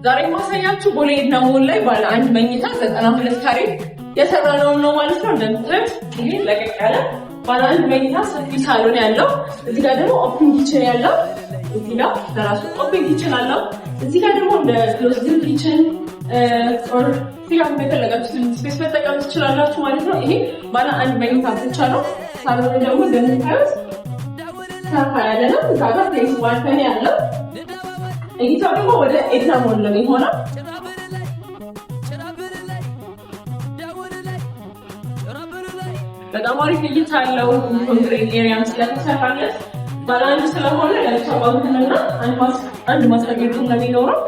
ዛሬ የማሳያችሁ ቦሌ ኤድና ሞል ላይ ባለ አንድ መኝታ 92 ካሬ የሰራነውን ነው ማለት ነው። እንደምታዩት ይሄ ለቀቅ ያለ ባለ አንድ መኝታ ሰፊ ሳሎን ያለው፣ እዚህ ጋር ደግሞ open kitchen ያለው፣ እዚህ ጋር ለራሱ open kitchen አለው። እዚህ ጋር ደግሞ እንደ closed kitchen or እዚህ ጋር የፈለጋችሁትን space መጠቀም ትችላላችሁ ማለት ነው። ይሄ ባለ አንድ መኝታ ብቻ ነው። ሳሎኑ ደግሞ እንደምታዩት ሰፋ ያለ ነው። እዛ ጋር place balcony ያለው፣ እይታው ደግሞ ወደ ኤድና ሞል ነው የሚሆነው። በጣም አሪፍ እይታ አለው። Concrete area ም ስለተሰራለት ባለ አንድ ስለሆነ ለብቻ bathroom እና አንድ master bedroom ነው የሚኖረው።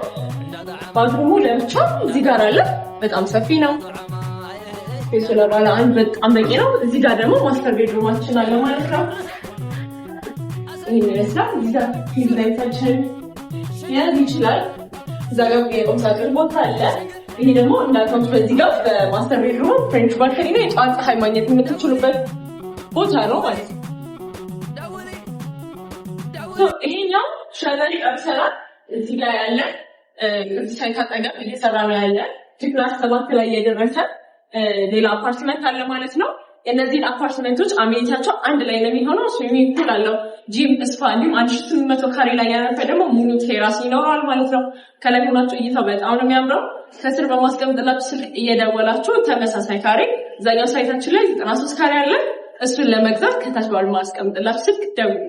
Bathroom ኡ ለብቻ እዚህ ጋር አለ። በጣም ሰፊ ነው። Space ኡ ለባለ አንድ በጣም በቂ ነው። እዚህ ጋር ደግሞ master bedroom ኣችን አለ ማለት ነው። ይህን ይመስላል። እዚህ ጋር ፊት light ኣችን መያዝ ይችላል። እዛ ጋር የቁም ሳጥን ቦታ አለ። ይሄ ደግሞ እንዳልኳችሁ በዚህ ጋር በ master bedroom French balcony ነው። የጠዋት ፀሐይ ማግኘት የምትችሉበት ቦታ ነው ማለት ነው። ይሄኛው ሸጠን ጨርሰናል። እዚህ ጋር ያለ እዚህ site አጠገብ እየሰራ ነው ያለ G+7 ላይ የደረሰ ሌላ አፓርትመንት አለ ማለት ነው። የእነዚህን አፓርትመንቶች amenity ያቸው አንድ ላይ ነው የሚሆነው። Swimming pool አለው፣ gym፣ spa እንዲሁም 1800 ካሬ ላይ ያረፈ ደግሞ ሙሉ terrace ይኖረዋል ማለት ነው። ከላይ ሆናችሁ እይታው በጣም ነው የሚያምረው። ከስር በማስቀምጥላችሁ ስልክ እየደወላችሁ ተመሳሳይ ካሬ እዛኛው site ኣችን ላይ 93 ካሬ አለ። እሱን ለመግዛት ከታች ባሉ ማስቀምጥላችሁ ስልክ ደውሉ።